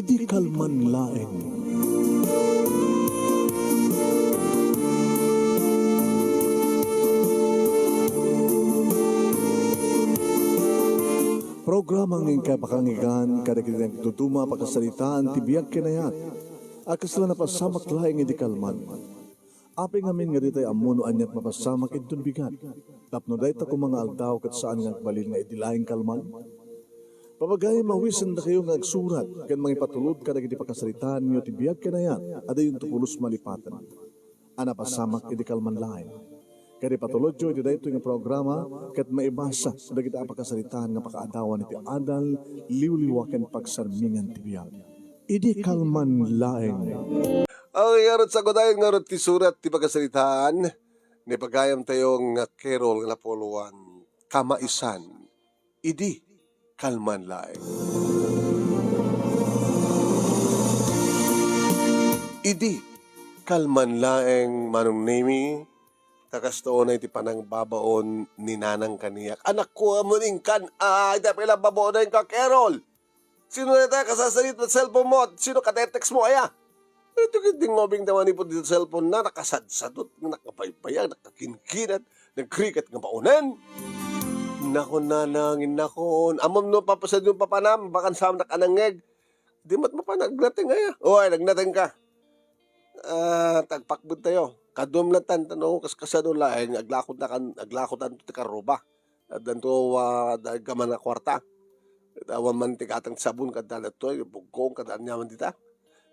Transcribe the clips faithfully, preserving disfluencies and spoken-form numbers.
Idi kalman laeng. Programa nga inkay pakangigan kadagiti nagduduma a pakasaritaan ti biag ken ayat a kasla napasamak laeng idi kalman. Apay ngamin nga ditay ammo no aniat mapasamak inton bigat, tapno dayta koma nga aldaw ket saan nga agbalin nga idi laeng kalman? Papagayam, awisendakayo nga agsurat ken mangipatulod kadagiti pakasaritaanyo ti biag ken ayat a diyonto pulos malipaten a napasamak idi kalman laeng. Ket ipatulodyo iti daytoy nga programa ket maibasa dagiti a pakasaritaan nga pakaadawan iti adal, liwliwa ken pagsarmingan ti biag. Idi kalman laeng. Ay, ngarud, sagudayen ngarud ti surat ti pakasaritaan ni pagayamtayo nga Carol nga napuloan, Kamaisan, Idi Kalman Laeng. Idi kalman laeng, Manong Nemi, ta kasto unay ti panangbabaon ni Nanang kaniak. Anakko, ammon inkan, ay, dapay lang babaonen ka, Carol. Sino dayta kasasarit met cellphone mo? Sino katext mo, aya? Ito ket di ngubing ti manipud ti cellphone na, nakasadsadot, nakabaybayag, nakakinkinat, nagkriket nga baonen. Nako, Nanang, innakon. Ammom no papasadyo papanam, bakan saan nak anangngeg. Di met mapan nagnateng aya. Oy, nagnateng ka. Ah, tagpakbet tayo. Kaduam lang tan, tano, kas-, kasano laeng, aglakod na kan, aglakodan ti karuba. Addanto, ah, daag ka man a kuarta. Awan man ti gatang sabon, kadda daytoy, bugkong, kadda aniaman dita.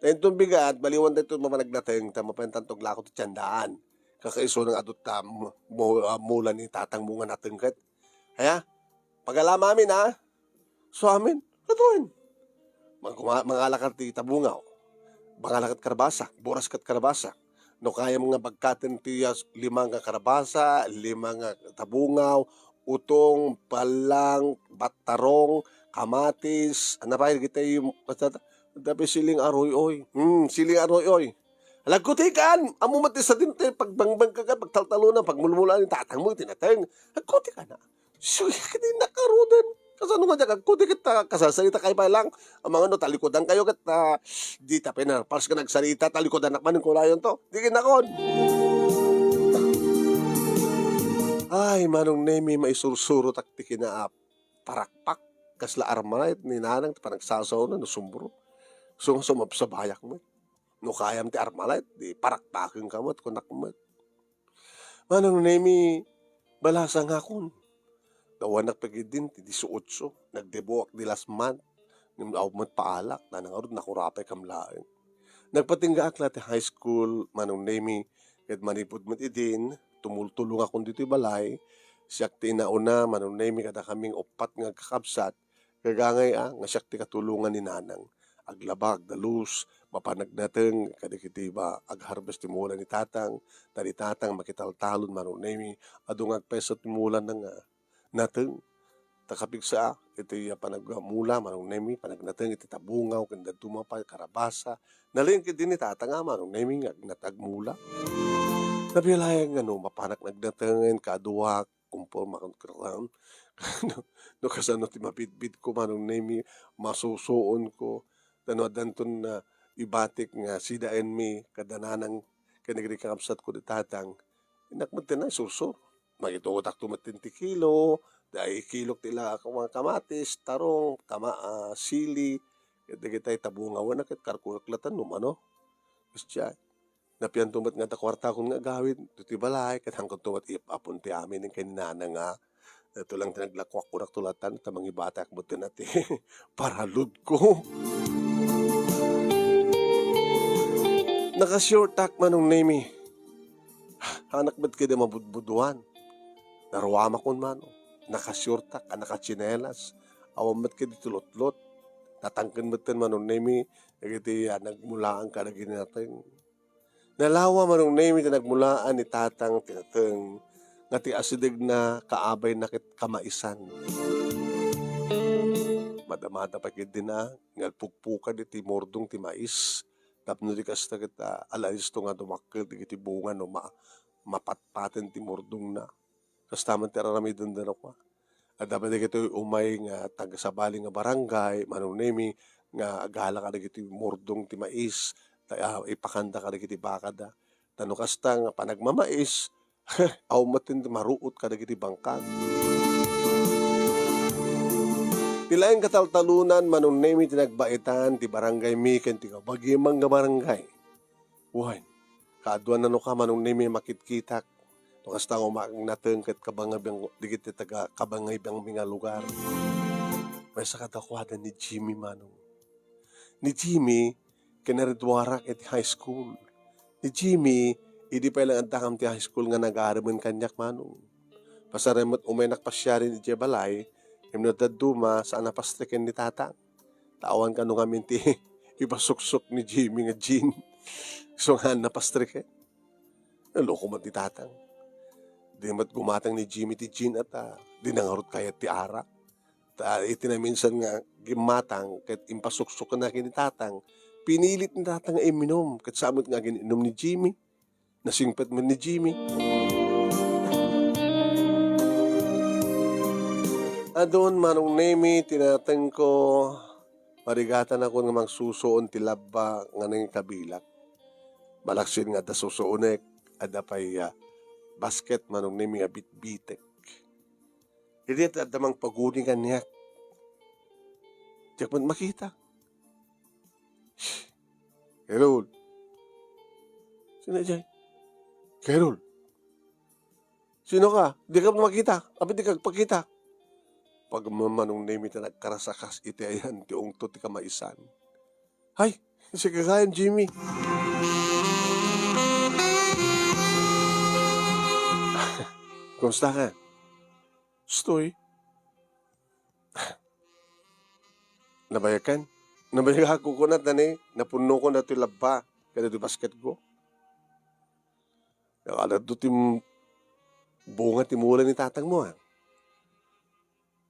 Ta inton bigat, baliwan daytoy mamanagnateng, ta mapantan to aglako ti tiendaan. Kakaisuna nga adut ta mu-, mu-, ah, mula ni tatang mo nga natengket. Aya? Pagalam amin, ha? So amin, kaduaen. Mangkuma-, mangala ka ti tabungaw. Mangala ket karbasa, buras ket karbasa. No kayam nga bagkaten ti, ah, lima nga karbasa, lima nga tabungaw, utong, palang, battarong, kamatis, ano pa, dagiti, basta, tapos siling aroy-oy. Hmm, siling aroy-oy. Lagkutikan! Ammo met ti sadin ti pagbangbang ka, pagtaltaluna, pagmulmulaan ni tatang mo, iti nateng. Lagkutikan na. Suy, ket innak ngaruden. Kasano nga diak agkuti ket, ah, kasasarita kayo pay lang. Amangan no talikudan kayo ket, ah, dita pinarpars nga nagsarita, talikudan nak manen kulayon to. Di kinakon. Ay, Manong Nemi, maisursurotak ti kinaap. Parakpak. Kasla Armalite ni Nanang ti panagsasaona no sumbro. Sum-, sumabsabayak met. No kayam ti Armalite, di parakpaken ka met, kunak met. Manong Nemi, balasa ngakon. Gawanak pagidin ti dieciocho, nagdebuak di last month. Ngem awan met paalak, nanang ngarud nakurapay kam laeng. Nagpatinggaak la ti high school, Manong Nemi, ket manipud met idin, tumultulongakon ditoy balay, siak ti inauna, Manong Nemi, kada kaming uppat nga agkakabsat, gagangay a, nga siak ti katulongan ni Nanang. Aglaba, agdalus, mapanagnateng, kadagiti ba, agharvest ti mula ni Tatang, ta ni Tatang makitaltalon, Manong Nemi, adu nga agpayso ti mulana nga nateng. Ta kapigsa, iti, ah, panagmula, Manong Nemi, panagnateng iti tabungaw, ken dadduma pay, karabasa. Nalingkid din ni Tatang, ah, Manong Nemi, nga agnat-, agmula. Nabilayag nga no, mapanak nagnatengen, kaduak, kumporma kon kram. No, no kasano ti mabidbid ko, Manong Nemi, masusuon ko. Tano addanton na ibatik nga sidaenmi, kada nanang, ken nagrikamsat ko di Tatang. Innak met ti na isursur. Mangitutak to met ti kilo, dai kilok ti la-, mga kamatis, tarong, kama-, ah, sili, ket dagitay tabungawen, ket karkunak latan no mano. Kasdiay. Napian to met nga ta kuartakon nga agawid, to ti balay, ket hangkan to met ip-apon ti amin, ken ni Nanang nga, ito lang ti naglakuak kunak to latan, ta mangibatak met ti na ti paralud ko. Nakasiurtak, Manong Nemi. Hanak met kadi mabudbuduan. Naruamakon mano. Nakasiurtak a nakatsinelas. Awan met kadi ti lutlot. Natangken met ten, Manong Nemi, dagiti, ah, nagmulaan kadagiti nateng. Nalawa, Manong Nemi, ti nagmulaan ni Tatang ti nateng nga ti asidegna kaabayna ket kamaisan. Madamada pay ketdi na nga agpukpukad iti murdong ti mais tapno di kasta ket, ah, alaesto nga dumakkel dagiti bunga no ma-, mapatpaten ti murdongna. Kasta man ti ar-aramidenda no kua. Adda pay dagitoy umay nga taga-sabali nga barangay, Manong Nemi, nga agala kadagiti murdong ti mais, ta, ah, ipakanda kadagiti bakada. Ta no kasta nga panagmamais, awan met ti maruot kadagiti bangkag. Ti laeng kataltalonan, Manong Nemi, ti nagbaetan ti barangaymi ken ti kabagiman nga barangay. Wen, kaaduan nano ka, Manong Nemi, makitkitak. No kasta nga umakang nateng ket kabangabang, dagiti taga kabangabangmi nga lugar. Maysa kadakuada ni Jimmy, Manong. Ni Jimmy, kinagraduarak iti high school. Ni Jimmy, idi pay lang addakam ti high school nga nagaremen kaniak, Manong. Pasarem met umaynak pasiaren idiay balay, ngem no dadduma, saan a pastreken ni Tatang. Ta awan kano ngamin ti ipasuksok ni Jimmy nga jean. So nga napastreken. Naloko met ni Tatang. Di met gumatang ni Jimmy ti jean at, ah, di na ngarud kayat ti arak. Ta iti naminsan nga gimmatang ket impasuksok na ken ni Tatang, pinilit ni Tatang nga imminum ket saan met nga agin-inum ni Jimmy. Nasingpet met ni Jimmy. Adun, Manong Nemi, ti natengko, marigatanakon nga mangsusuon ti labba nga nangikabilak. Malaksid nga adda susuonek, adda pay, ah, basket, Manong Nemi, nga bitbitek. Idi adda mangpaguni kaniak. Diak met makita. Carol. Sino diay? Carol. Sino ka? Di ka makita. Apay di ka agpakita? Pagmamano ni Nemi ta nagkarasakas iti ayan ti ungto ti kamaisan. Hay, sika gayam, Jimmy. Kumusta ka? Stoy. Nabayagan? Nabayag ako kunat na ni, napunno ko na ti labba, kada ti basket ko. Nakaladto ti m-, bunga ti mula ni tatang mo, ah.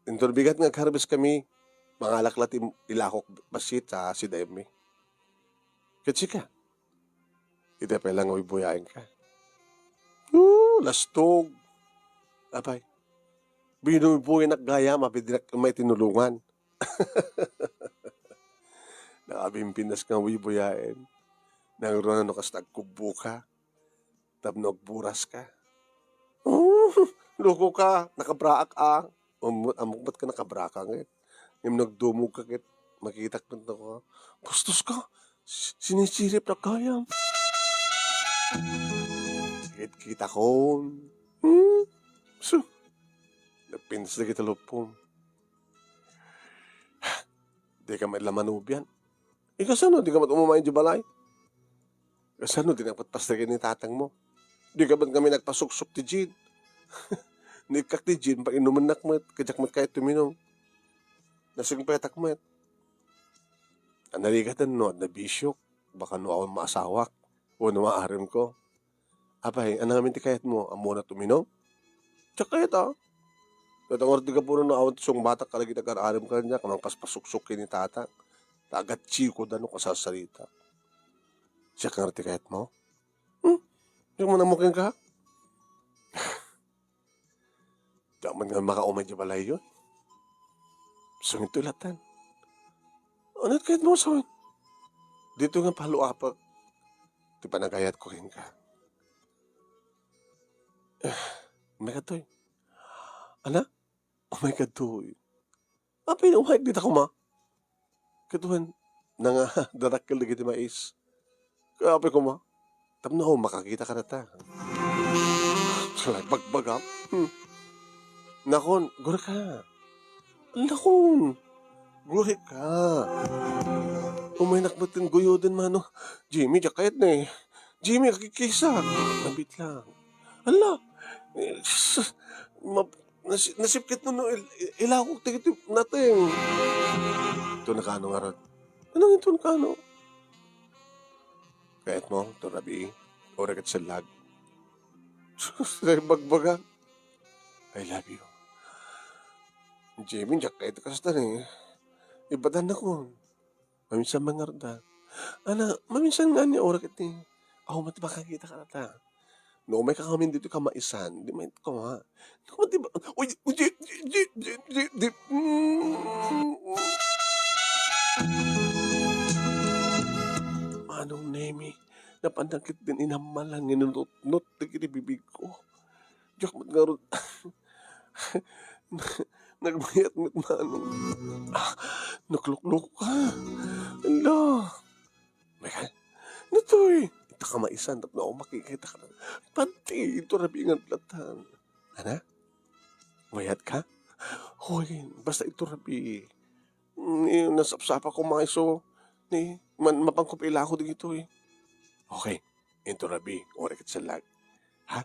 Inton bigat nga agharvest kami, mangalak la ti ilakok bassit sa sidayem mi. Ket sika? Iti pay la nga uybuyaenka. Oo, lastog. Apay, binuybuyanak gayam, apay dinak umay tinulongan. Nakabimpinas nga uybuyaen. Nangruna no kasta agkubbo ka. Tapno agburas ka. Oh, loko ka, nakabraak a. Ammok, ammok met ka nakabraak ket. Ngem no agdumog ka ket, makitak met nako. Bastos ka, si-, sinisirip na gayam. Sakit kita kon. Hmm? So, napintas na kita lupom. Di ka met la manubian. Ikaw, sano, di ka met umamay di balay? Kasano di nagpatpasteken ni tatang mo? Di ka met kami nagpasuksok ti gin? Nikkak ti gin, painumennak met, kadiak met kayat tuminum. Nasingpetak met. Narigat no, adda bisiok, baka no awan maasawak, o no maarem ko. Apay, ania ngamin ti kayat mo? Ammona tuminum? Diak kayat, a. Datang orti ka puno no awan ti sungbatak kadagiti agar-arem kaniak, mangpaspasuksok ken ni tatang. Ta agatsiko da no kasasarita. Siak nga ti kayat mo? Hmm? Diak man ammo kenka? Diak man nga makaumay di balayyo. Sungit to ilatan. Ano kayat mo, sungit? Dito nga paluapag ti panagayat ko kenka. Umay kadtoy. Ana? Umay kadtoy. Apay, umay dita koma. Ket wen, nangadarakkel dagiti mais. Apay koma. Tapno makakita ka data. Salay bagbaga. Hmm. Nakon, guri ka. Nakon. Guri ka. Umaynak met ken guyoden mano. Jimmy, diak kayat ne. Jimmy, akikisa. Nabitlang. Hala. Eh, sus, ma-, nasi-, nasipkit no, no, il-, il-, ilakok ti, ti nateng. Ito nakano nga ron. Ano nga ito nakano? Kayat mo, ito rabii. Ora ket sellag. Sus, bagbaga. I love you. Jimmy, diak kayat kasta ni. Ibadan na ko. Maminsan mangarda. Ana, maminsan nga ni oras iti. Aw, mati makakita ka ta. No, may kakamin dito kamaisan. Di may ko ha. No, mati ba? Uy, uy, di, di, di, di, di, di, mm. Apan dagiti inammalan nga inunotnot dagiti bibigko. Diak met ngarud nagbayat met, Manong. Ah, naklukluko ka. Hala. Michael, ditoy. Ita ka maisan tapno awan makikita ka. Panti, ito rabii nga adlatan. Ana? Mayat ka? Hoy, basta ito rabii. Mm, eh, nasapsapa ko mga iso. Ni, man, mapanko pa ilako dito eh. Okay. Ito rabii, ore ket sallag. Ha?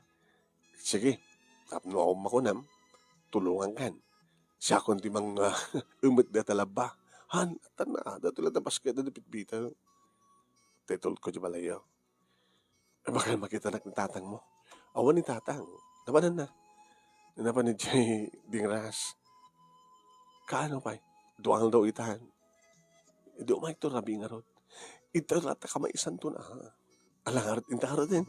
Sige. Tapno awan makunam, tulongan kan. Siakon ti mang, ah, umet data labba. Han, tana, dati lang ta basket, dati pitbita. Tetol ko di balayo. Bakal makitanak ni tatang mo. Awan ni tatang. Napanan na. Napan ni Jay Dingras. Kaano pay? Duang daw itan. Di umay to rabii ngarud. Ita rata ka maisanto na. Alangarit intaro din.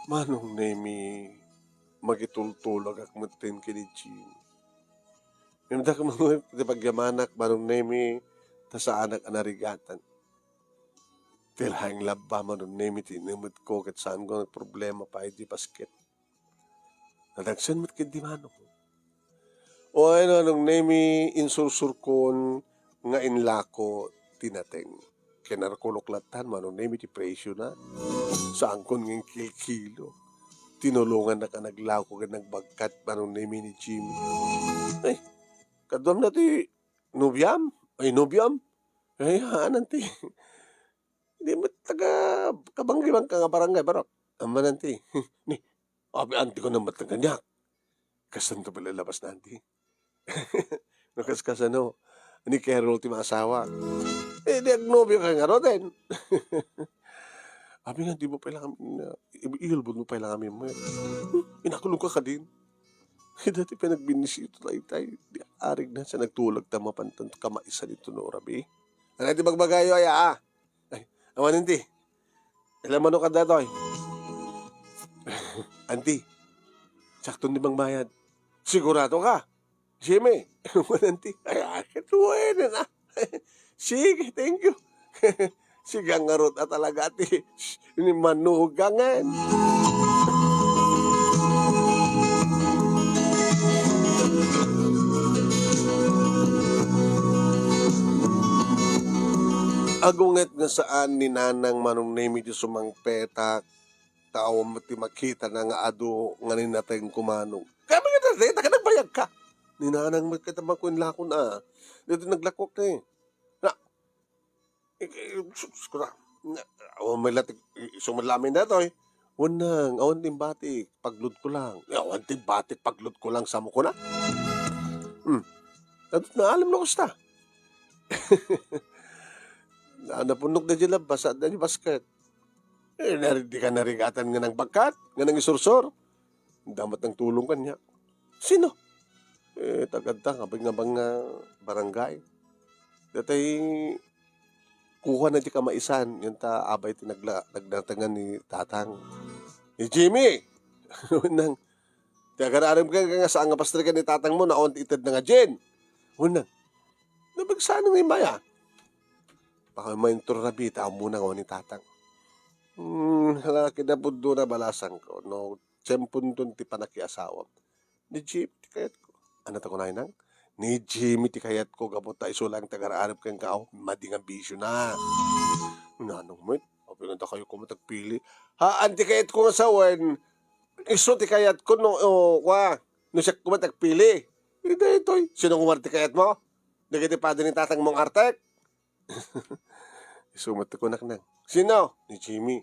Manong Nemi, magitultulagak metten ken ni Jim. Imdak mo ti pagyamanak, Manong Nemi, ta saanak a narigatan. Ti laeng labba, Manong Nemi, ti inemetko ket saanko nga problema pay di basket. Nadagsen met ketdi, Manong. O, ay, Manong Nemi, insursurkon nga inlako ti nateng. Kinarkulok lattan, Manong Nemi, ti presyo na. Saankon nga inkilkilo. Tinulongannak a naglako ken nagbagkat, Manong Nemi, ni Jim. Ay, kaduam na ti nobiam? Ay, nobiam? Ay, haanan ti. Di met taga kabangibang ka nga barangay, barok. Amanan ti. Ni, abi, anti ko na met kaniak. Kasanto pala labas na, anti. No, kas-, kasano? Ni Carol ti maasawa. Eh, di agnobio ka nga, Roden. Abi nga, di mo pala kami na, i-, iulbod mo pala kami mo. Inakulong ka kadin. Eh, dati pa nagbinisita tayo, tayo. Di arig na sa nagtulag ta mapantan kamaisan ito no rabi. Ano ti bagbagayo, ay, ah? Ay, awan inti. Ilan manok ka datoy? Anti, sakto ni bang bayad. Sigurado ka? Jimmy, awan inti. Ay, ay, tuwene na. Sige, thank you. Sige, ang ngarot at talaga, ati. Ni manugangan. Agunget nga saan ni Nanang Manong Nemi ti sumangpetak, ta awan met ti makitana nga adu nga ninateng kumanong. Kami nga dati, taga nagbayag ka. Ni Nanang met ket makuin lakon a. Dito naglakwak na eh. Na, ik-, ik-, sus, sus, kuna. Na, awan may latik, i-, isu met lamin datoy. Wen nang, awan ti batik, paglud ko lang. Ya, awan ti batik, paglud ko lang, samo kuna. Hmm. Adut na alam na kusta. Na, napunok da di labas, da di basket. Eh, nari-, di ka narigatan nga nang bagkat, nga nang isursor. Damat nang tulong kanya. Sino? Eh, tagad ta, abay nga bang nga barangay. Datay, kuha na di kamaisan, yun ta, abay ti nagla-, nagdatangan ni Tatang. Ni Jimmy! Nang, ti agar-arem ka nga saan nga pastrikan ni Tatang mo, naon ti ited na nga gin. Unang, nabagsa na ni Maya. Baka maintor na bita, muna nga ni Tatang. Hmm, hala, kinapudno na balasan ko, no? Tiyemponton ti panakiasawam. Ni Jimmy ti kayatko. Ano ta kunay nang? Ni Jimmy ti kayatko, gapu ta isu lang ti agar-arem ken kao, madi nga bisyo na. Nanong met, apingan ta kayo kuma tagpili. Haan ti kayatko nga sawen, isu ti kayatko no, o, kwa, no siak kuma tagpili. Itoy, itoy, sino nga ti kayat mo? Dagiti padi ni tatang mong artek? Isu met ti kunak nang, "Sino?" "Ni Jimmy."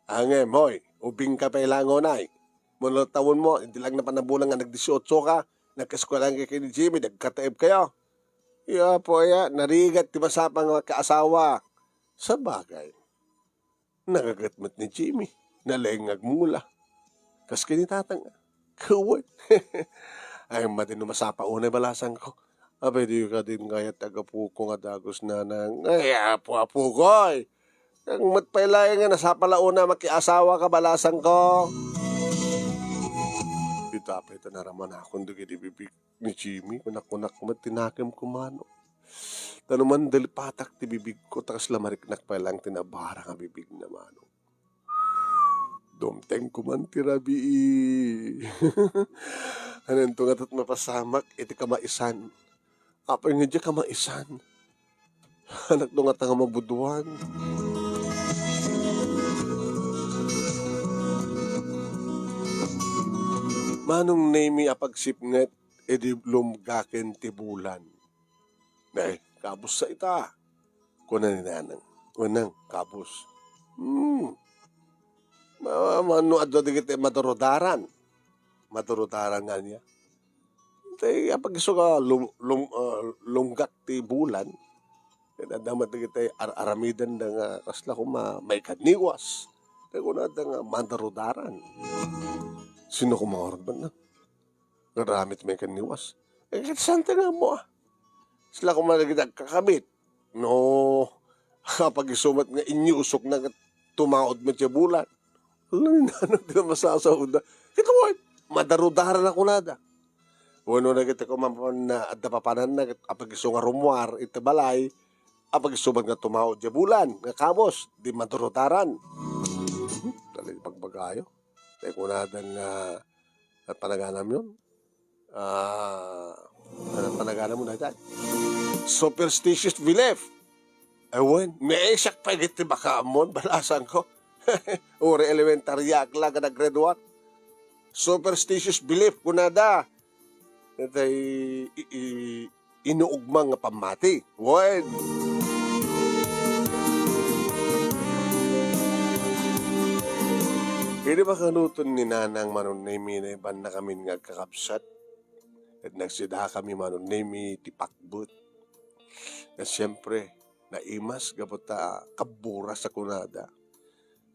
"Angem, hoy, ubing ka pay langonay. Mano tawen mo, idi lang napanabulan nga nagdisiotso ka, nagkaeskuelaan ka ken ni Jimmy, nagkataeb kayo." "Iya po, aya, narigat ti masapa nga makaasawa." Sabagay. Nangaget met ni Jimmy. Nalengngag mula. Kas ken ni tatang, "Kawan." Ay, madi no masapa unay balasan ko. Apay, di ka din kayat ti agapuko nga dagus, nanang. Ay, apo-apo ko, ay. Ang met pay laeng nga nasapa la una makiasawa ka, balasan ko. Ita pay ta naramanakon dagiti bibig ni Jimmy, kunak-kunak met ti nakem kumano. Ta no mandalipatak ti bibigko, ta kasla mariknak pay laeng ti nabara nga bibigna, Manong. Dumtengko man ti rabii. Hananto ngata't mapasamak iti kamaisan. Apay nga diay kamaisan? Hanakto ngata nga mabuduan. Manong Nemi, apagsipnget, idi lumgaken ti bulan. "Ay, kabus sa ita," kuna ni Nanang. "Unang, kabus." Hmm. Ma-, ma-, no adda dagiti madarudaran. Madarudaran nga niya. Tay, apag isu nga lum-, lum-, ah, lumgak ti bulan, ket adda met dagiti ar-, aramidenda nga kasla koma maikanniwas. Tay kunada nga madarudaran. Sino koma ngarud met na? Nga aramid maikanniwas. Eh, ket saan ti nga ammo, ah? Sila koma dagiti agkakabit. No, apag isu met nga inyusokna ket tumaud met ti bulan. Ala, ni Nanang ti masasaoda. Ket wen, madarudaran a kunada. Wenno dagiti koma na adda papananna ket apag isu nga rummuar iti balay, apag isu met nga tumaud ti bulan nga kabus, di madarudaran. Dali pagbagayo. Tay kunada nga, at panaganamyon. Ah, ano panaganamon dayta? Superstitious belief. Ewan, naisiak pay iti baka ammon, balasangko. Uray elementarya ak la nga nag-grade one. Superstitious belief, kunada. Itay, i-, i-, inuugma nga pammati. Wen. Idi makanuton ni Nanang Manong Nemi, naibannakamin nga agkakabsat. Ket nagsidakami Manong Nemi ti pakbet. Ket siempre, naimas gapu ta kabburas a kunada.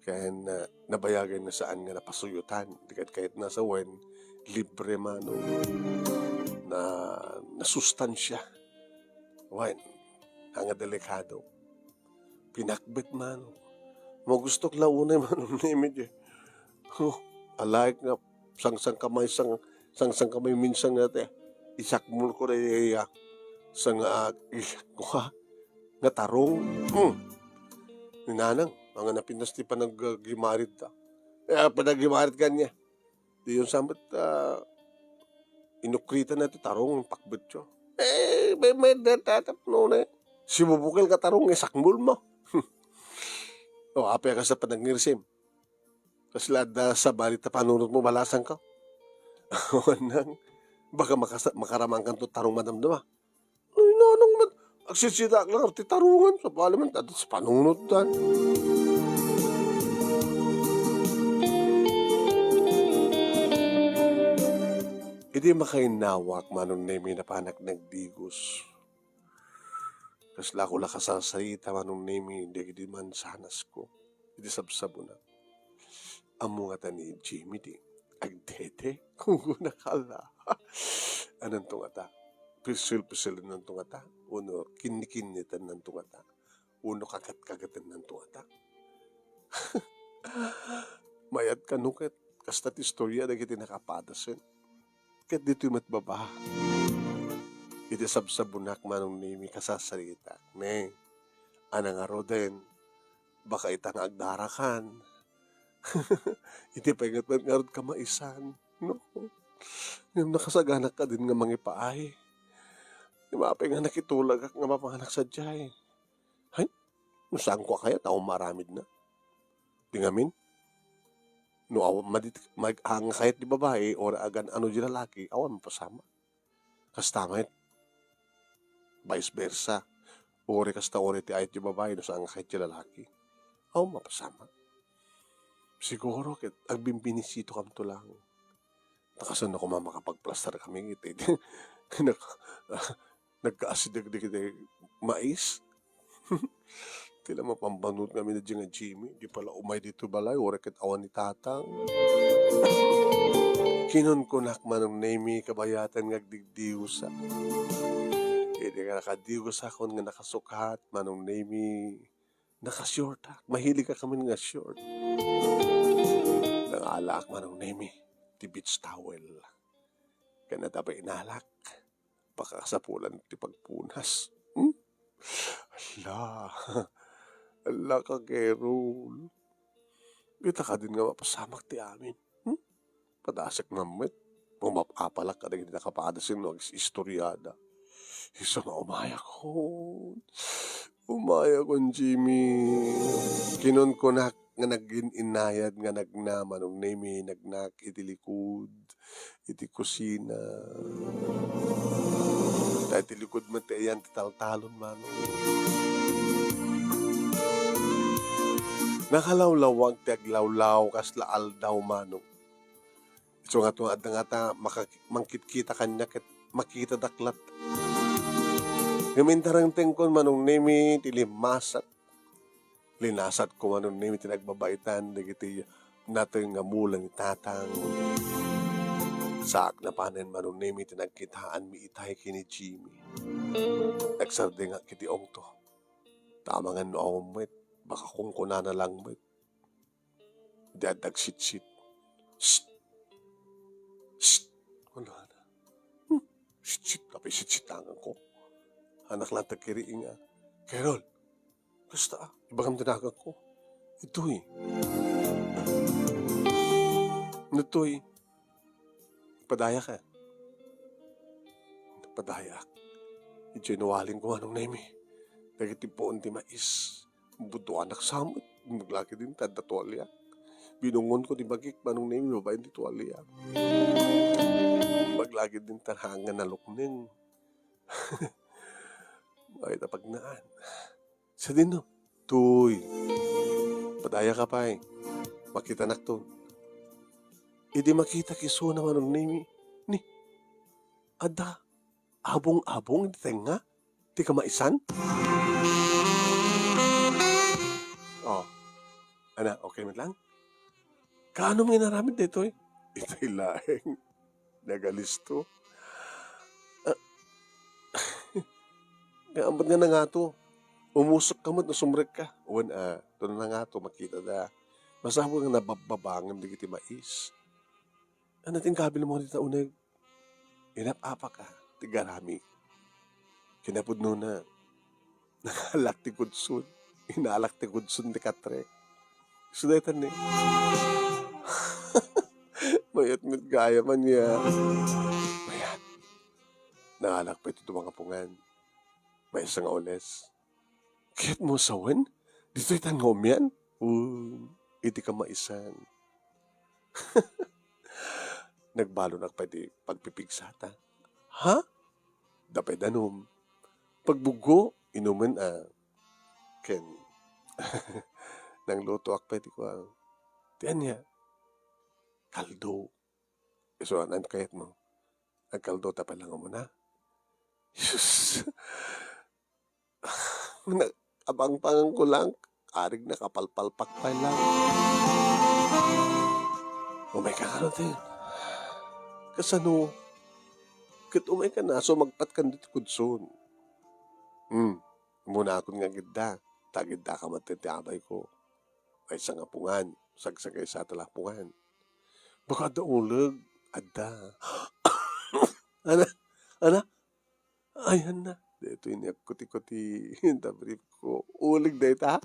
Ken, ah, nabayagen nga saan nga napasuyotan. Di ket kayatna sa wen, libre Manong. Na, nasustansia. Wen, nga delikado. Pinakbet Manong. Mangustok la unay Manong Nemi diay. Oh, alaek nga sangsangkamay, sang-, sangsangkamay minsan nga ti isakmulko daydiay, ah, sang-, ah, is-, kua, nga tarong. Hmm. Ni Nanang, nga napintas ti panaggimarid ta. Eh, panaggimarid kaniak. Diyon sa met, ah, inukritan na ti tarong, pakbetyo. Eh, may, may, da-, da-, tapno na. Sibubukel nga tarong, isakmulmo. O, apay a kasta panagngirsim. Kasla adda sabali ta panunotmo, balasangko. Awan nang, baka makasa-, makaramangkanto tarong madamdama. Ay, Nanang met, agsisidaak lang ti tarongan, sabali man, adda sa panunotdan. Idi makainnawak, Manong Nemi, napanak nagdigos. Kasla ko la kasasarita, Manong Nemi, dagiti mansanasko. Iti sabsabuna. Ammo ngata ni Jimmy ti agdede? Kunkunakala. Ananto ngata? Pisil-pisilennanto ngata? Wenno kinnikinnitennanto ngata? Wenno kagat-kagatennanto ngata? Mayat kano ket kasta ti istoria dagiti nakapadasen. Ket ditoy met baba. Iti sabsabonak, Manong Nemi, kasasaritak. Ne, a nangaruden, baka ita nga agdarakan. Iti pay ngarud kamaisan, no? Ngem nakasaganak kadin nga mangipaay. Ngem apay nga nakitulagak nga mapanak sadiay? Hay, no saanko a kayat, awan maaramidna. Di ngamin, no awan madi-, mag-, anga kayat di babai, or agan-ano di lalaki, awan mapasamak. Kasta met, vice versa. Uray kasta uray ti ayat ti babai, no saan nga kayat ti lalaki. Awan mapasamak. Siguro ket agbimbinisitokamto lang. Ta kasano koma makapagplastar kami iti nag-, nagkaasideg dagiti mais? Ti la mapambanut nga amin a di nga Jimmy, di pala umay dito balay, uray ket awan ni Tatang. Kinunkunak, Manong Nemi, kabayatan nga agdigdiusak. Idi nga nakadiusakon nga nakasukat, Manong Nemi, nakashortak. Mahilig ka kamin nga short. Nangalaak, Manong Nemi, ti beach towel. Ken adda pay inalak. Pakasapulan ti pagpunas. Ala, ala ka, Carol. Dita kadin nga mapasamak ti amin. Hmm? Padasek man met. Umap-apalak kadagiti nakapadas wenno agis-istoriada. Isu nga umayakon. Umayakon, Jimmy. Kinunkunak nga nagin-inayad nga nagna, Manong Nemi, nagnak iti likud, iti kusina. Ta iti likud met ti ayan ti taltalon, Manong. Nakalawlawag ti aglawlaw kasla aldaw, Manong. Isu nga adda ngata, maka-, mangkitkita kaniak ket makitadak latta. Ngem intarengtengkon, Manong Nemi, ti limmasat. Linasatko, Manong Nemi, ti nagbabaitan dagiti nateng nga mula ni Tatang. Saak napanen, Manong Nemi, ti nagkitaanmi itay ken ni Jimmy. Nagsardengak iti ungto. Amangan no awan met, baka kunkunana lang met. Di adda agsitsit. Shh! Shh! Kunana. Hmm. Sitsit, apay sitsit ti naganko. Anak lang tagkiri nga, "Carol, kasta, ah, ibagam ti naganko." Itoy. Itoy. Padaya ka. Padayaak. Idiay nawalingko, Manong Nemi. Dagiti puon ti mais. Buduanak sa met. Maglaki din ta adda tualiak. Binungonko ti bagik, Manong Nemi, babaen ti tualiak. Maglaki din ta nga nalukneng. Ay, tapagnaan. Sadino? Toy. Padaya ka pay. Makitanakto. Idi makitak isuna, Manong Nemi. Ni, adda abong-abong iti tengnga ti kamaisan? Oh. Ana, okay met lang? Kaano nga inaramid daytoy? Itay laeng. Nagalisto. Ah, nga, amat nga nangato? Umusok ka met no sumrek ka. Wen, ah, to nangato, makita da. Masapul nga nababbabangem dagiti mais. Ano ti inkabil mo dita uneg? Inap-apak, ah, ti garami. Kinapudnona, nangalak ti kudson. Inalak ti kudson ti katrek. Isu dayta ni. Mayat met gayam ania. Mayat. Nangalak pay ti dua nga pungan. Maysa nga ules. Kayatmo sawen? Ditoy tan nga umian? Wen, iti kamaisan. Nagbalonak pay ti pagpipigsata. Ha? Dapay danum. Pagbuggo, inumen a. Ken, nanglutoak pay ti kuan. Ti ania? Kaldo. Isu, ania kayatmo? Agkaldo ta pay lang umuna. Sus! Na-, abangpangan ko lang, arig nakapalpalpak pay lang. Umay ka kano, Tin? Kasano? Ket umay ka na, sumagpat kan ditoy kudson. Hmm, umuna akon nga agidda, ta agidda ka met ti abay ko. Maysa nga pungan, sagsagaysa ta la pungan. Baka adda uleg, adda. Ana, ana, Ayanna, daytoy ni agkuti-kuti ta brief ko. Uleg dayta?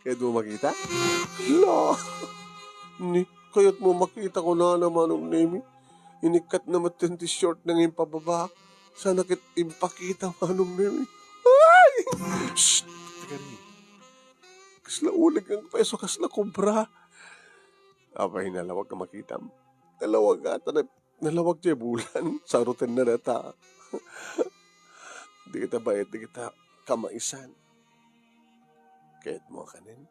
Kayatmo makita? Hala! Ni, kayatmo makita kunana, Manong Nemi. Inikkatna met ti short na nga impababa. Sana ket impakita, Manong Nemi. Ay! Shh! Teka ni. Kasla uleg nga agpaiso, kasla kobra. Apay, nalawag a makitam. Nalawag ata na Nalawag diay bulan, sarutenna dayta. Dagita baet, dagita kamaisan. Kayatmo a kanen?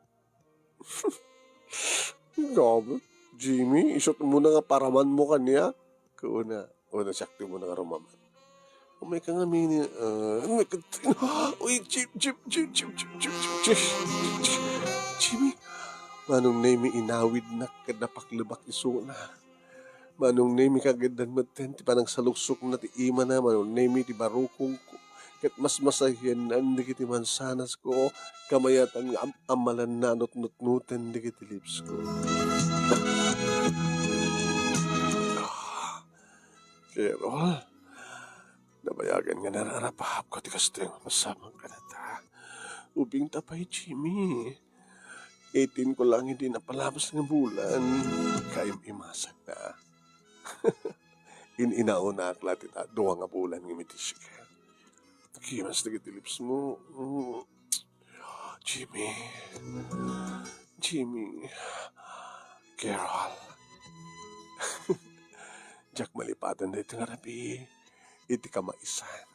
Grabe. Jimmy, isut' mo na nga paramanmo kaniak. Kuna, una siak ti umuna nga rumaman. Umay ka nga mini, ah, umay ka, uy, Jim, Jim, Jimmy, Manong Nemi, inawidnak ket napaklebak isuna. Manong Nemi, kagiddan metten ti panangsaluksokna ti imana, Manong Nemi, ti barukongko, ket masmasahiannan dagiti mansanasko, kamayatan nga am-amalanna a nutnutnoten dagiti lipsko. Ah, Carol, Nabayagen nga nararapahapko ti kastoy nga pasabang kadata. Ubingta pay, Jimmy. Eighteen ko lang idi napalabas nga bulan. Kaim-imasan na. In-inaunak la ti ta-, dua nga bulan nga mitisiken. Kimas dagiti lips mo. Mm. Jimmy. Jimmy. Carol. Diak malipaten daytoy nga rabii. Iti kamaisan.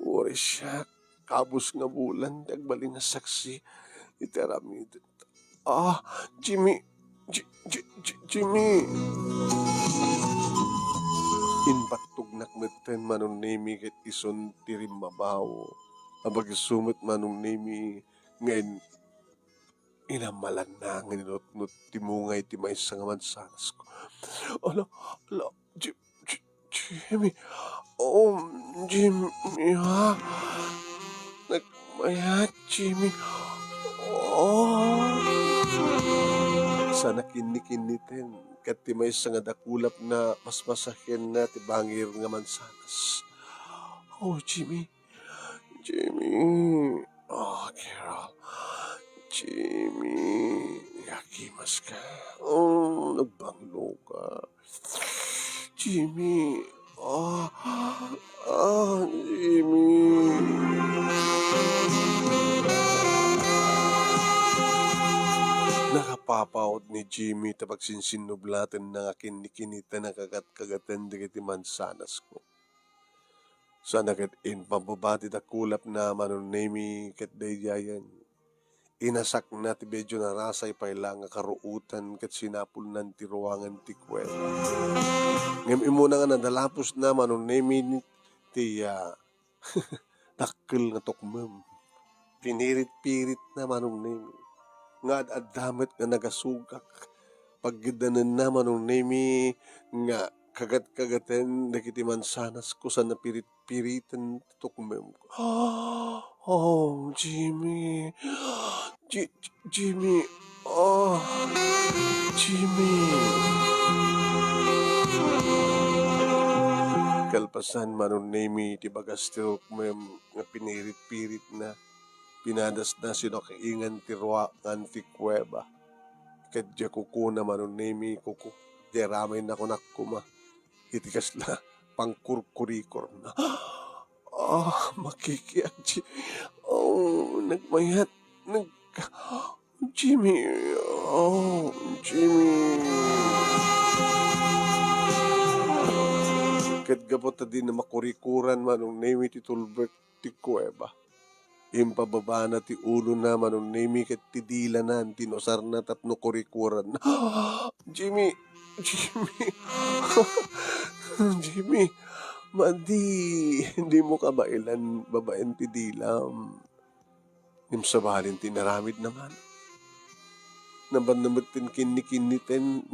Uray siak, kabus nga bulan, ti agbalin nga saksi iti aramidenta. Ah, Jimmy, Ji-, Ji-, Ji-, Jimmy. Imbattognak metten, Manong Nemi, ket isun ti rimmabaw. Abagiso met, Manong Nemi, nga in-, inamalanna nga ninutnot ti mungay ti maysa nga mansanasko. Ala, ala, Ji-, Ji-, Jimmy. Oh, Jimmy, ha? Nagmayat, Jimmy. Oh. Sa nakinnikinniten, ket ti maysa nga dakulapna, masmasakianna ti bangir nga mansanas. Oh, Jimmy. Jimmy. Oh, Carol. Jimmy. Nakimaska. Oh, nagbanglo ka. Jimmy. Ah, ah, Jimmy. Nakapapaut ni Jimmy ta pagsinsinnublatenna nga kinnikinniten a kagat-kagaten dagiti mansanasko. Sana ket impababa ti dakulapna, Manong Nemi, ket daydiayen. Inasakna ti medyo narasay pay la nga karuotan ket sinapulnan ti ruangan ti kuweba. Ngem immuna nga nadalapusna, Manong Nemi, ti, ah, dakkel nga tukmem. Pinirit-piritna, Manong Nemi, nga ad-adda met nga nagasugak. Pagiddanenna, Manong Nemi, nga kagat-kagaten dagiti mansanasko sa napirit-piriten ti tukmem. Oh, Jimmy. Ji-, Ji-, Jimmy. Oh, Jimmy. Kalpasan, Manong Nemi, ti bagas ti tukmem nga pinirit-piritna. Pinadasna sino kaingan ti ruangan ti kuweba. Ket diay kukuna, Manong Nemi, kuko, diay ramayna kunak koma iti kasla pangkurkurikorna. Ah, makikiak, Ji-, oh, nagmayat, nag-, Jimmy, oh, Jimmy. Ket gapu ta dina makurikuran, Manong Nemi, ti tulbek ti kuweba. Impababana ti ulona, Manong Nemi, ket ti dilana, inusarna tapno kurikuranna. Jimmy! Jimmy! Jimmy! Madi, dimo kabaelan babaen ti dilam. Ngem sabali ti inaramidna, Manong. Nabanna met ti kinnikinniten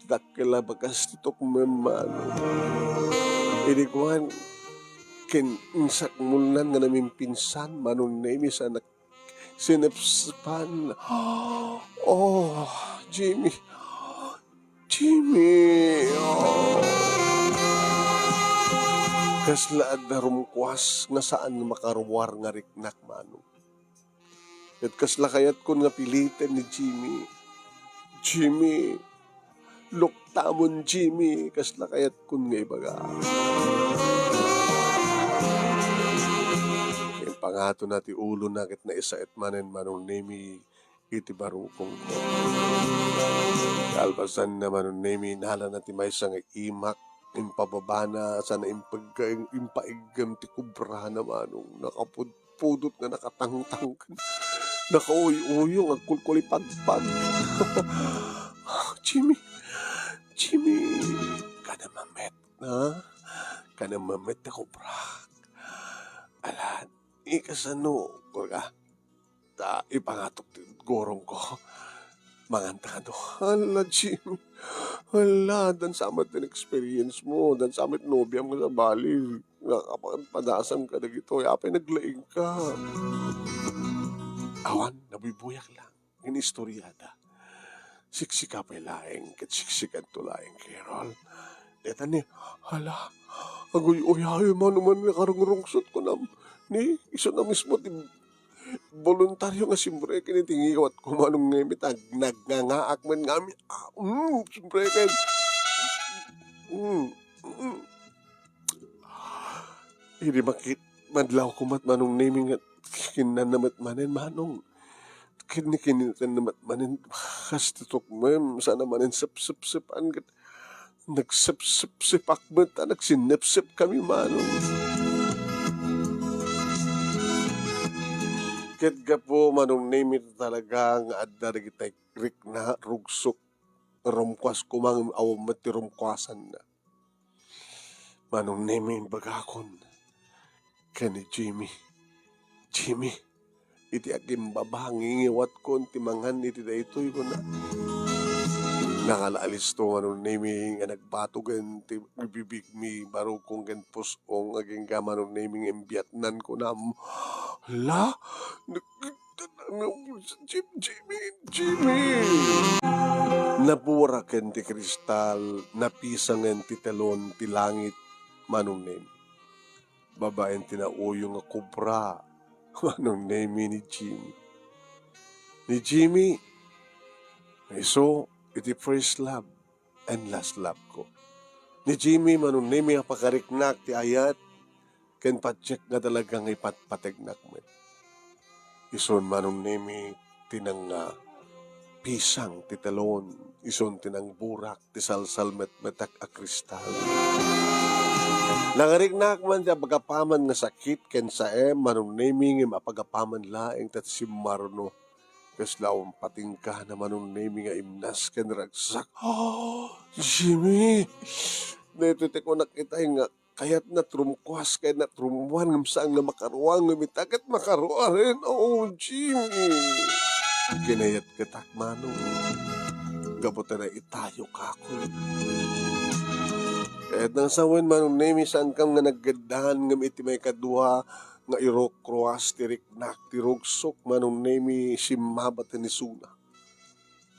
dakkel a bagas ti tukmem, Manong. Idi kuan, ken insakmulnan nga namimpinsan, Manong Nemi, sa nak-, sinepsepan. Oh, Jimmy. Jimmy. Oh. Kasla adda rumkuas nga saan makaruar nga riknak, Manong. Ket kasla kayatkon nga piliten ni Jimmy. Jimmy, luktamon, Jimmy, kasla kayatkon nga ibaga. Impangatona ti ulona ket naisaet manen, Manong Nemi, iti barukongko. Kalpasanna, Manong Nemi, inalana ti maysa nga imak, impababana, sana impegga-, impaiggem ti kubrana, Manong. Nakapud- pudot nga nakatangtang ken nakauy-uyo nga agkulkulipagpag. Jimmy, Jimmy, kada mamet, ha? Kada mamet, nakubrak. Ala, ikasano, kurka? Ta, ipangatok ti gurongko. Manganta kano. Hala, Jimmy. Hala, dan samet din experience mo. Dan samet nobiam nga sabali. Nga kapag padasam ka dagitoy, apay naglaing ka. Awan, nabuybuyak lang. Inistorya da. Siksika pay laeng, ket siksikanto laeng, Carol. Deta ni, hala, aguy-uyayo manuman nga karungrungsot ko nam. Ni, isu na mismo ti voluntario nga simreken iti ngiwat ko manong ngem ita, nagngangaak man ngami. Ah, mm, simreken. Mm, mm. Idi makit-, madlaw ko met manong Nemi nga kinnana met manen manong. Ken ni kinitana met manen kas ti tukmem, sana manen sepsepsepan ket nagsepsepsepak met ta nagsinnepsep kami manong. Ket gapu manong Nemi talaga nga adda dagiti rikna, rugsok, rumkuas koma ngem awan met ti rumkuasanna. Manong Nemi, imbagakon ken ni Jimmy, "Jimmy, iti agimbaba, ngingiwatkon ti mangan iti daytoy," kuna. Nakalaalisto manong Nemi nga nagbatogen ti bibigmi, barukong ken pus-ong, agingga manong Nemi nga imbiatnan kunam. Hala, Jim-, Jimmy, Jimmy! Naburaken ti kristal, napisangen ti telon ti langit, manong Nemi. Babaen ti nauyo nga kubra, manong Nemi ni Jimmy. Ni Jimmy, isu iti first love and last love ko. Ni Jimmy, manong Nemi, a pakariknak ti ayat, ken patiek nga talaga nga ipatpategnak met. Isun manong Nemi ti nangpisang ti telon, isun ti nangburak ti salsalmetmetek a kristal. Nangariknak man ti apagapaman nga sakit ken saem manong Nemi ngem apagapaman laeng ta ti simmarno. Kasla awan patingga na manong Nemi nga imnas ken ragsak. "Ah, Jimmy! Daytoy ti kunak itay nga kayatna trumkuas, kayatna trummuan, ngem saan nga makaruar, ngem ita ket makaruaren. Oh, Jimmy!" Kinayatketak manong gapu ta naitayo kako. Kayatna nga sawen manong Nemi, saankam nga naggeddaan, ngem iti maikadua nga irukruas ti riknak, ti rugsok manong Nemi, simmabaten isuna.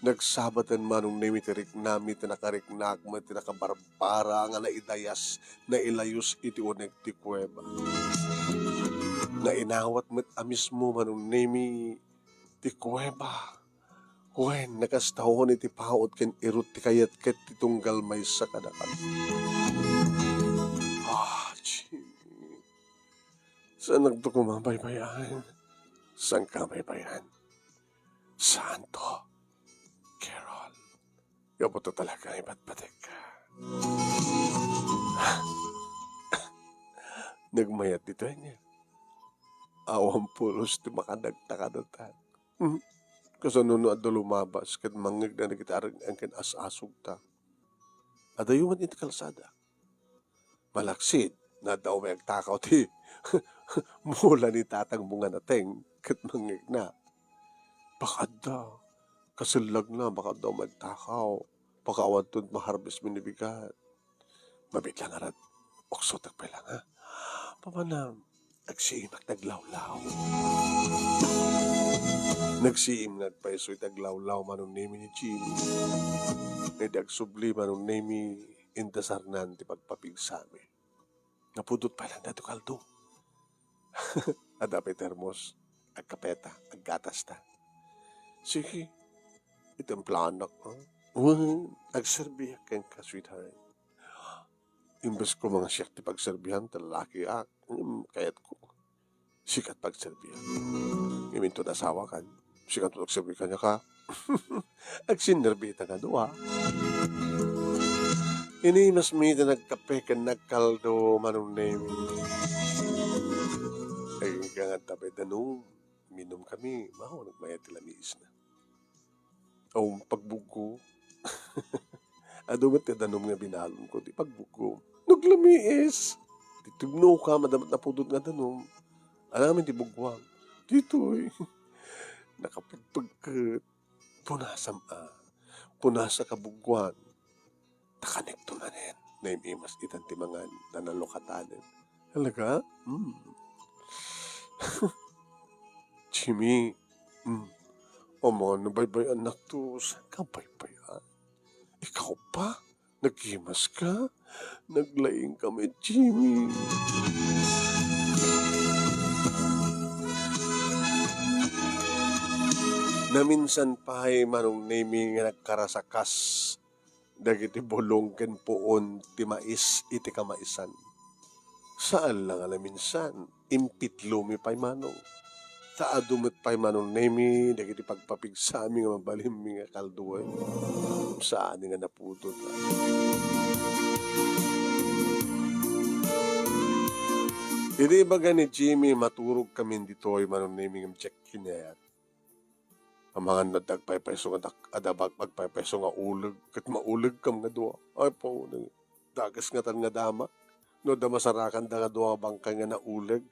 Nagsabaten manong Nemi ti riknami, ti nakariknak met ti nakabarbara nga naidayas, nailayus iti uneg ti kuweba. Nainawat met a mismo manong Nemi ti kuweba. Wen, nakastaon iti paut ken irut ti kayat ket ti tunggal maysa kadakami. Ah, Jimmy. Saanakto koma baybay-an. Saanka baybay-an. Saanto, Carol. Gapu ta talaga nga ipatpategka. Nagmayat ditoy nga awan pulos ti makanagtakadutan. Hmm. Kasano no adda lumabas ket mangngegna dagiti areng-eng ken as-asugta? Adayo met iti kalsada. Malaksid, nadda umay agtakaw ti mula ni tatangmo nga nateng ket mangngegna. Baka adda kasellagna, baka adda umay agtakaw. Baka awanto maharvest mi ni bigat. Mabiit lang ngarud. Uksotek pay lang, ha? Papanam, nagsiimak ti aglawlaw. Nagsiim nga agpayso iti aglawlaw manong Nemi ni Jimmy. Nga idi agsubli manong Nemi, indasarnan ti pagpapigsami. Napudot pay lang daytoy kaldo. Adda pay termos, agkapeta, aggatasta. Sige, itemplanak, ha? Wen, agserbiak kenka, sweetheart. Imbes ko nga siak ti pagserbian, ta lalakiak, mm, kayatko. Sikat pagserbian. Ngem inton asawakan, sikat pagserbi kaniak. Agsinnerbi ita nga dua. Inimasmi iti nagkape ken nagkaldo manong Nemi. Ay, agingga nga adda pay danum. Minum kami, mao, nagmayat ti lamiisna. Awan pagbuggo. Adu met ti danum nga binalonko, ti pagbuggo. Naglamiis. Ti tibnoka, madama met napudot nga danum. Ania ngamin ti buggoam? Ditoy. Nakapagpagket. Punasam a. Punasa kabuggoan. Ta kanikto manen, naim-imas itan ti mangan, ta nalukatanen. Talaga? Hmm. Jimmy, hmm. Amangan no baybay-annakto, saanka baybay-an? Ikaw pa? Nagimaska? Naglaingka met, Jimmy. Naminsan pay, Manong Nemi, nga nagkarasakas dagiti bulong ken puon ti mais iti kamaisan. Saan la nga naminsan, impitlomi pay, Manong. Ta adu met pay, Manong Nemi, dagiti pagpapigsami nga mabalinmi nga kalduayo. Saan nga napudot. Idi ibaga ni Jimmy, maturogkamin ditoy, Manong Nemi, ngem diak kinayat. Amangan no adda agpaypayso nga dak-, adda bag-, agpaypayso nga uleg, ket maulegkam nga dua. Ay, Apo, dages ngatan nga damak. No adda masarakanda nga dua nga bangkay nga nauleg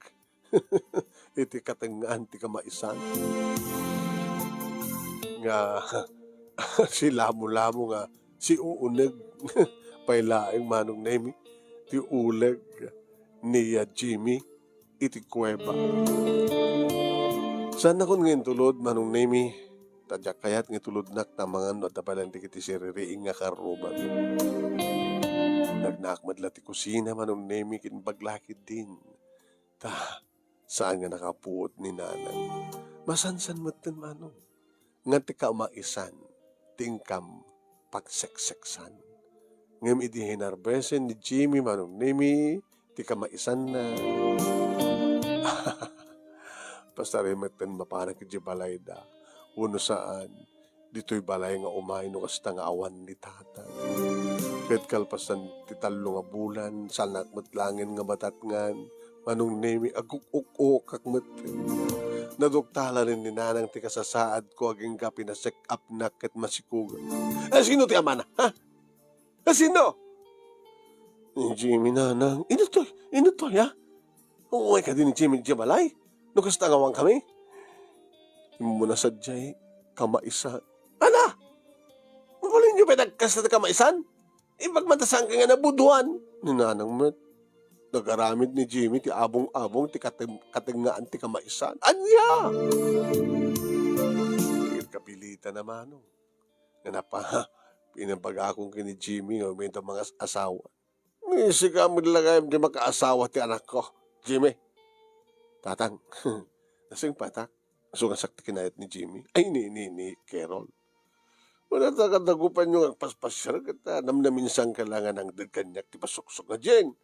iti katengngaan ti kamaisan. Nga si lamo-lamo nga si uuneg pay laeng, Manong Nemi, ti uleg ni, ah, Jimmy iti kuweba. Saannakon nga intulod, Manong Nemi, ta diak kayat nga itulodnak ta amangan no adda pay laeng dagiti siririing nga karrubami. Nagnaak met la ti kusina, Manong Nemi, ken baglaki din. Ta, saan nga nakapuot ni Nanang. Masansan metten, Manong, nga ti kamaisan ti inkam pagsekseksan. Ngem idi hinarbesen ni Jimmy, Manong Nemi, ti kamaisanna, pasari metten mapanak idiay balayda. Wenno saan, ditoy balay nga umay no kasta nga awan ni Tatang. Ket kalpasan ti tallo nga bulan, saanak met laengen nga madatngan, Manong Nemi, aguk-ukokak met. Naduktalan ni Nanang ti kasasaadko agingga pinasek-apnak ket masikugak. A, sino ti amana, ha? A, sino? Ni Jimmy, Nanang. Inuttoy, inuttoy, ha? Umayka din ni Jimmy idiay balay? No kasta nga awankami? Immuna sadiay kamaisan. Ala! Mabalinyo pay dagkasta ti kamaisan? Ibagmanta saan nga nabuduan ni Nanang met. Nagaramid ni Jimmy ti abong-abong ti katem-, katengngaan ti kamaisan. Ania? Kapilitan a, Manong. Nga napa-, pinabagakon ken ni Jimmy nga umayda mangas-asawa. Ni sika met la gayam ti makaasawa ti anakko, Jimmy. Tatang, nasingpetak. Isu nga sakto kinayat ni Jimmy. Ay, ni, ni, ni Carol. Wala ta kadagupanyo nga agpaspasiar ket, ah, namnaminsan ka la nga nangted kaniak ti pasuksok nga Jing.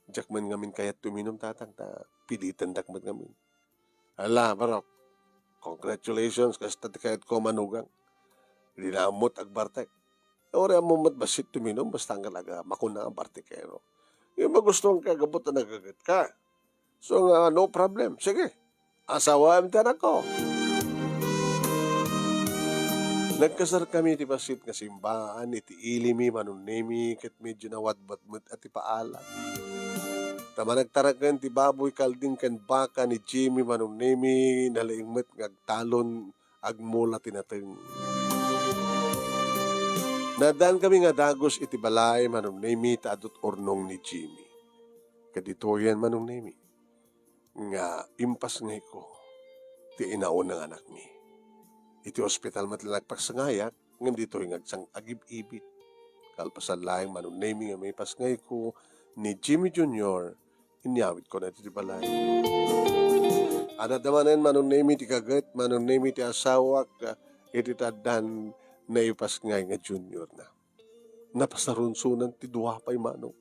Diak man ngamin kayat tuminom, Tatang, ta pilitandak met ngamin. Ala, barok. Congratulations, kasta ti kayatko a manugang. Dina ammot agbartek. Uray ammom met bassit tuminom, basta nga talaga makuna a bartekero. Yung magustuhan ka, gabot na nagagat ka. So nga, no problem. Sige, asawaem ti anakko. Nagkasarkami ti bassit nga simbaan iti ilimi, Manong Nemi, ket medyo nawadwad met a ti paalan. Ta managtaraken ti baboy kalding ken baka ni Jimmy, Manong Nemi, nalaing met nga agtalon, agmula ti nateng. Naaddankami nga dagus iti balay, Manong Nemi, ta adut urnong ni Jimmy. Kaditoyen, Manong Nemi, nga impasngayko ti inauna nga anakmi. Iti ospital met la nagpasngayak, ngem ditoy nga agsang-agib-ibit. Kalpasan laeng, Manong Nemi, nga maipasngayko ni Jimmy Junior, inyawidko na iti balay. Adda manen, Manong Nemi, ti kaget, Manong Nemi, ti asawak, ah, iti taddan naipasngay nga junior na. Napasarunsonan ti dua pay, Manong.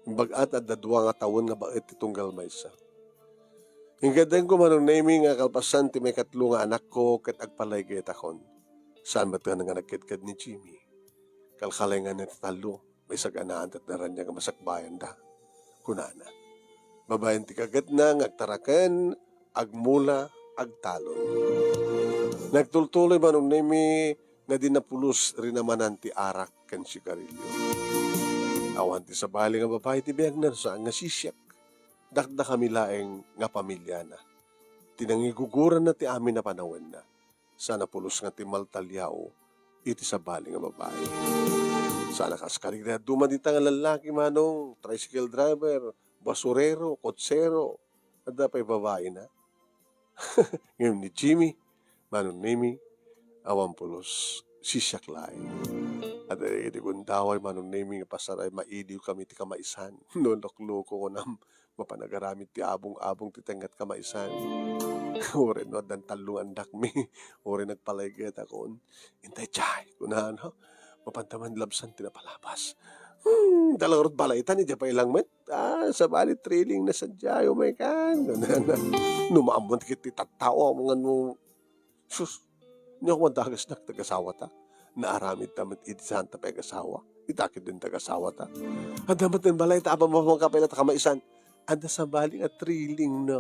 Imbag-at adda dua nga tawen nga baet ti tunggal maysa. Ingaddengko, Manong Nemi, nga kalpasan ti maikatlo nga anakko ket agpalaygayatakon. Saan met nga nagkedked ni Jimmy. Kalkalengan ti tallo, maisag-anaan ti adda raniag a masakbayanda. Kunana, babaen ti kagetna nga agtaraken, agmula, agtalon. Nagtultuloy, Manong Nemi, nga di napulos rinamanan ti arak ken sigarilyo. Awan ti sabali nga babai ti biagna no saan nga sisiak. Dakdakami laeng nga pamiliana. Ti nangiguguranna ti amin a panawenna. Saan a pulos nga ti maltaliaw iti sabali nga babai. Saan a kas kadagiti dadduma dita nga lallaki, Manong, tricycle driver, basurero, kotsero. Adda pay babaina. Ngem ni Jimmy, Manong Nemi, awan pulos, sisiak laeng. Dagiti gundaway, Manong Nemy, nga pasar ay maidiw kami ti kamaisan. No, lokloko, kunam, mapan agaramid ti abong-abong ti tengngat kamaisan. Uray no addan tallo nga andakmi, uray nagpalayget akon. Intay jay, kunana, mapanta man labsan ti napalabas. Hmm, dala ngarud balayta, ni jay pay lang met. Ah, sabali, thrilling na sadiay, oh my God. Kunana, no maammoan ti tattao, amangan no, sus, nia koma dagasnak ti agasawata. Naaramidta met idi saanta pay agasawa. Ita ketdin ti agasawata. Adda met ti balayta, apan mapamangkapay latta kamaisan. Adda sabali nga thrilling na.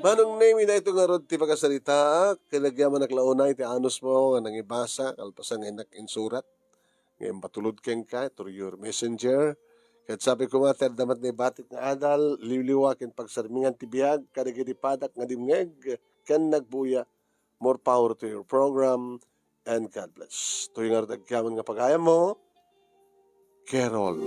Manong Nemy, daytoy ngarud ti pakasaritaak, ket agyamanak la unay ti anusmo nga nangibasa, kalpasan nga innak insurat, nga impatulod kenka through your messenger. Ket sabi koma, ti adda met naibatik nga adal, liwliwa ken pagsarmingan ti biag kadagiti padak nga dimngeg ken nagbuya. More power to your program, and God bless. Toy ngarud agyaman nga pagayammo, Carol.